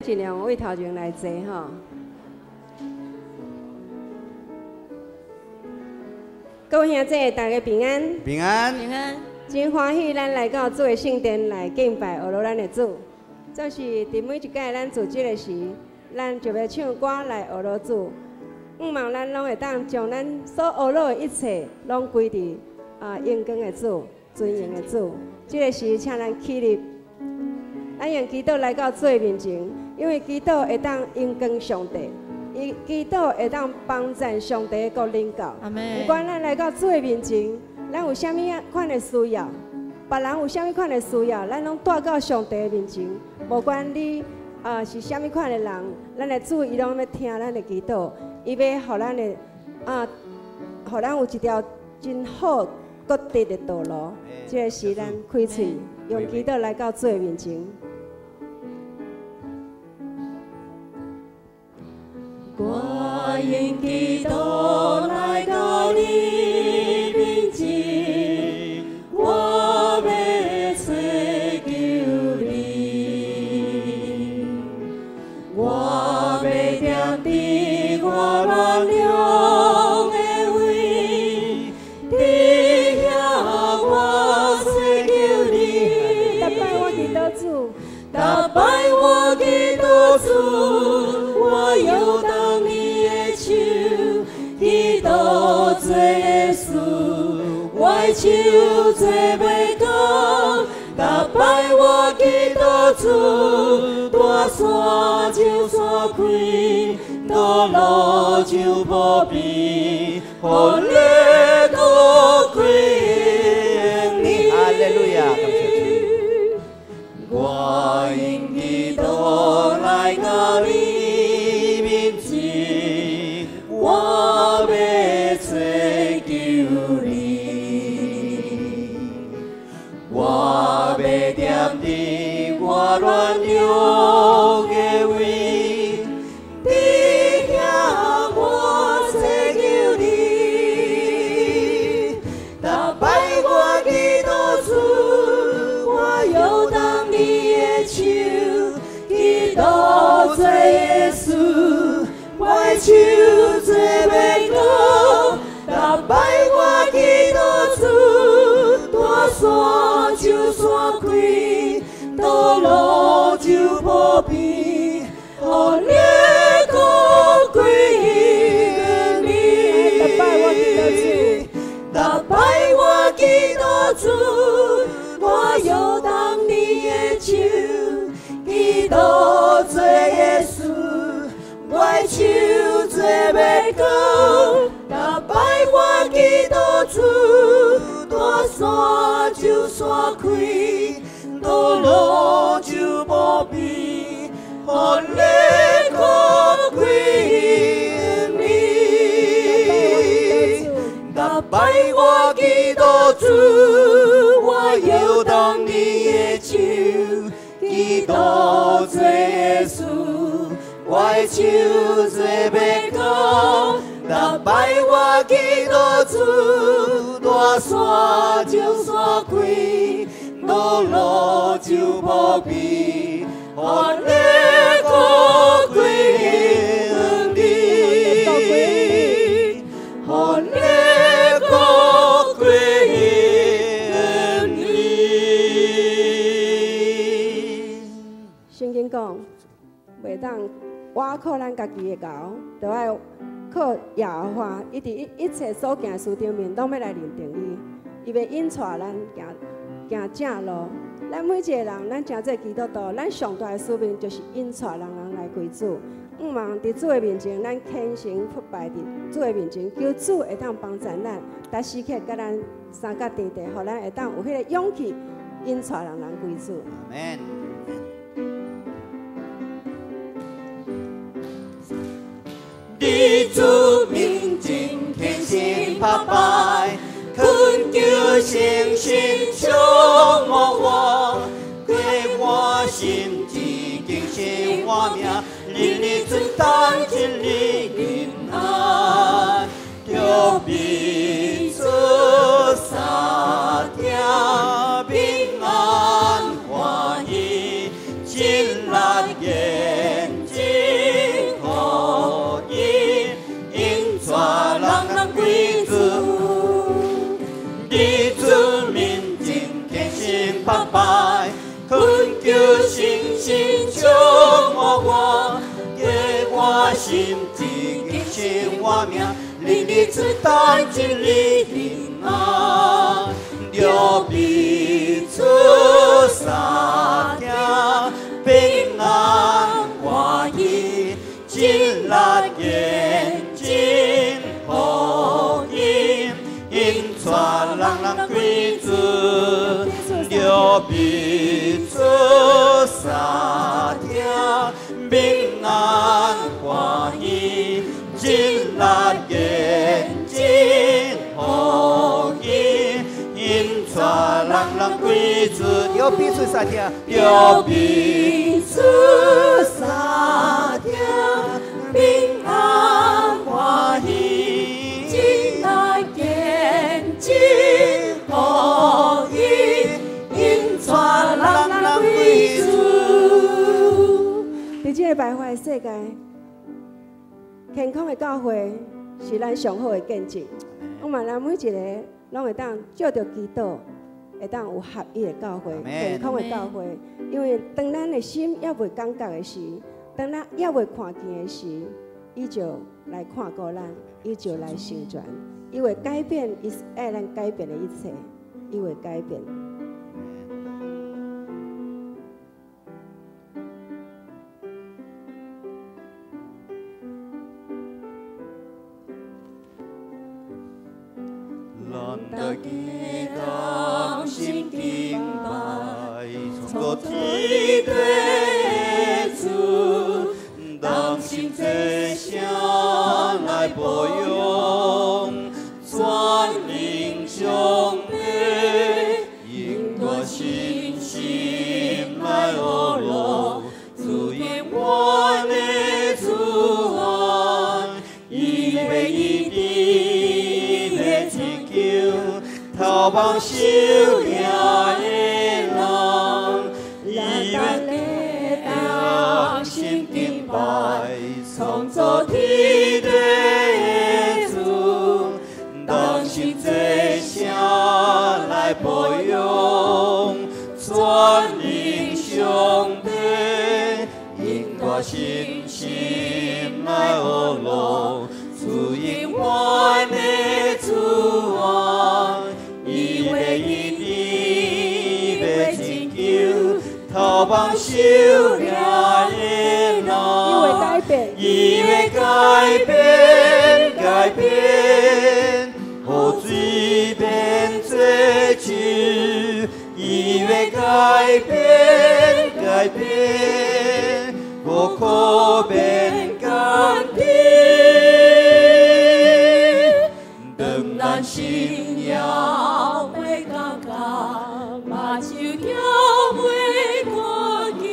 盡量位頭前來坐吼。各位兄弟，大家平安。平安。平安。真歡喜，咱來到主的聖殿來敬拜阿羅咱的主。總是佇每一屆咱組織的時，咱就欲唱歌來阿羅主。向望咱攏會當將咱所阿羅的一切，攏歸佇榮光的主、尊榮的主。這个時，請咱起立，咱用祈禱來到主的面前，因為祈禱會當榮光上帝，伊祈禱會當幫贊上帝的國領導。不管咱來到主的面前，咱有啥物款的需要，別人有啥物款的需要，咱攏帶到上帝的面前。無管你是啥物款的人，咱的主伊攏欲聽咱的祈禱，伊欲予咱的予咱有一條真好國直的道路。這个是咱開喙用祈禱來到主的面前。我用祈禱來到你面前，我欲請求你，我欲踮佇我軟弱的位，佇遐我請求你。逐擺我祈禱主，逐擺我祈禱主，我搖動你的手，祈禱做耶穌，我的手做袂到。逐擺我祈禱主，大山就散開，道路就無邊，予你閣歸你。哈利路亞，感謝主。我用祈禱來到你面前，我欲請求你，我欲踮佇我軟弱的位，佇遐我請求你。逐擺我祈禱主，我搖動你的手，祈禱做耶穌，我的手做袂到。逐擺我祈禱主，大山就散開，道路就無邊，予你閣歸你。逐擺我祈禱主，逐擺我祈禱主，我搖動你的手，祈禱做耶穌，我的手做袂到。逐擺我祈禱主，大山就散開，道路就無邊，予你閣歸你。逐擺我祈禱主，我搖動你的手，祈禱做耶穌，我的手做袂到。逐擺我祈禱主，大山就散開，道路就無邊，予你閣歸你，予你閣歸你。聖經講，袂當倚靠咱家己的𠢕，著愛靠耶和華。伊佇一切所行的事頂面，攏欲來認定伊，伊欲引帶咱行行正路。咱每一个人，咱成做基督徒，咱上大的使命就是引帶人人來歸主。向望佇主的面前，咱虔誠匍拜佇主的面前，求主會當幫助咱，逐時刻佮咱相佮佇地，予咱會當有彼個勇氣引帶人人歸主。阿門。佇主面前虔誠匍拜，懇求聖神觸摸我，開我心智，更新我命，日日尊當，一日平安，著彼此相聽，平安歡喜，真力的。心志，更新我命，灵里出单真理平安，着彼此相听，平安欢喜，真力见证福音，引带人人归主，著彼此相听，平安欢喜，真力见证福音，引带人人归主，著彼此相听，著彼此相听，平安欢喜，真力见证福音，引带人人归主。伫这个败坏的世界，健康的教会是咱上好的见证。我望咱每一个攏會當藉著祈禱，會當有合一的教會，健康的教會。因為當咱的心猶未感覺的時，當咱猶未看見的時，伊就來看顧咱，伊就來成全，伊會改變伊愛咱改變的一切，伊會改變。咱大家同心敬拜，創造天地的主，同心齐声來保養，全能上帝，用大信心來學路，主永遠的主啊，伊欲醫治，伊欲拯救，頭望受疼的人，伊欲同心敬拜，創造天地的主，同心齐聲來保養，全能上帝，用大信心來學路，主永遠的主啊，伊欲醫治，伊欲拯救，頭望受疼的人，伊會改變，伊欲改變，改變，予水變做酒，伊欲改變，改變，五苦變甘甜。當咱心猶未感覺，目睭猶未看見，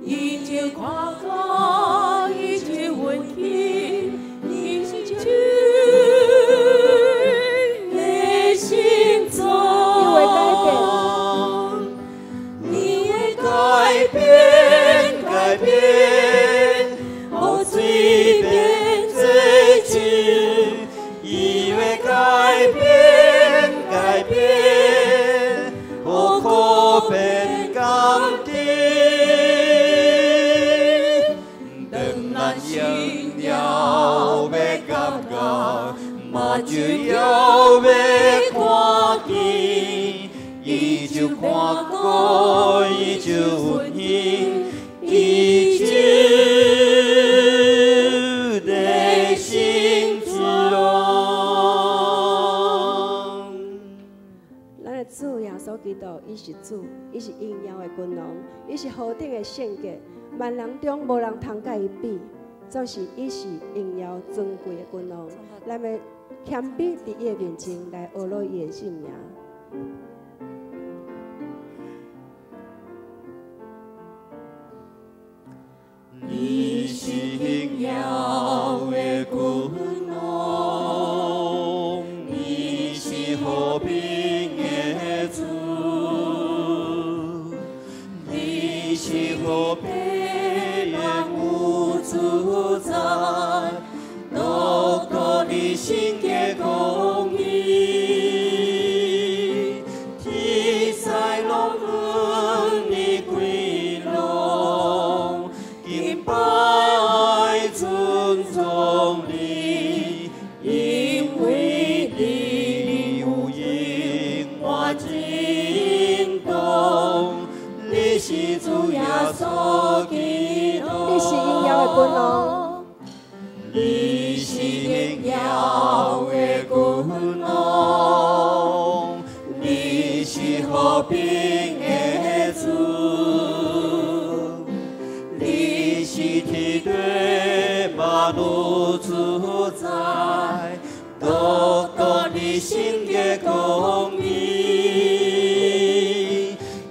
伊就看顧，伊就允許，伊是主的心脏。伊會改變，伊會改變，改變，予水變做酒，伊會改變，改變，予苦變甘甜。當咱心猶未感覺，目睭猶未看見，伊就看顧，伊就允許，伊就在成全。咱的主耶穌基督，伊是主，伊是榮耀的君王，伊是何等的聖潔，萬人中無人通佮伊比，總是伊是榮耀尊貴的君王。咱欲謙卑佇伊的面前來學落伊的聖名。你是榮耀的君王，你是和平的主，你是和平的無主宰，獨獨你聖潔公義，君王。你是榮耀的君王，你是和平的主，你是天地萬有主宰，獨獨你聖潔公義，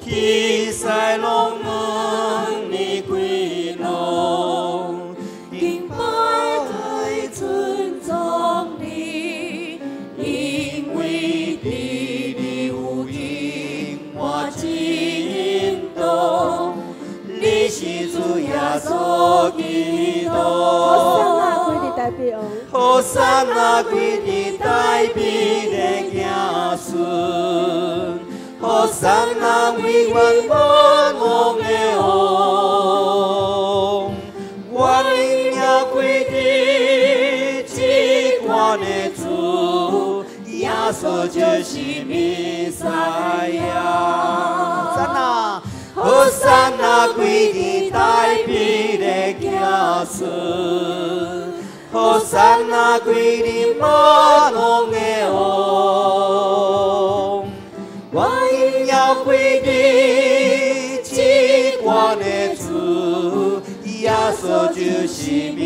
天使攏問你歸榮，敬拜來尊崇你，因為佇你有永活真道，你是主耶穌基督。和散那歸佇大衛王。和散那歸佇大衛的子孫，和散那永遠萬王的王，願榮耀歸佇至懸的主，耶穌就是彌賽亞。和散那，和散那歸佇大衛的子孫。和散那歸佇萬王的王，願榮耀歸佇至懸的主，耶穌就是彌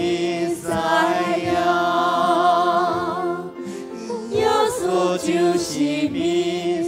賽亞，耶穌就是彌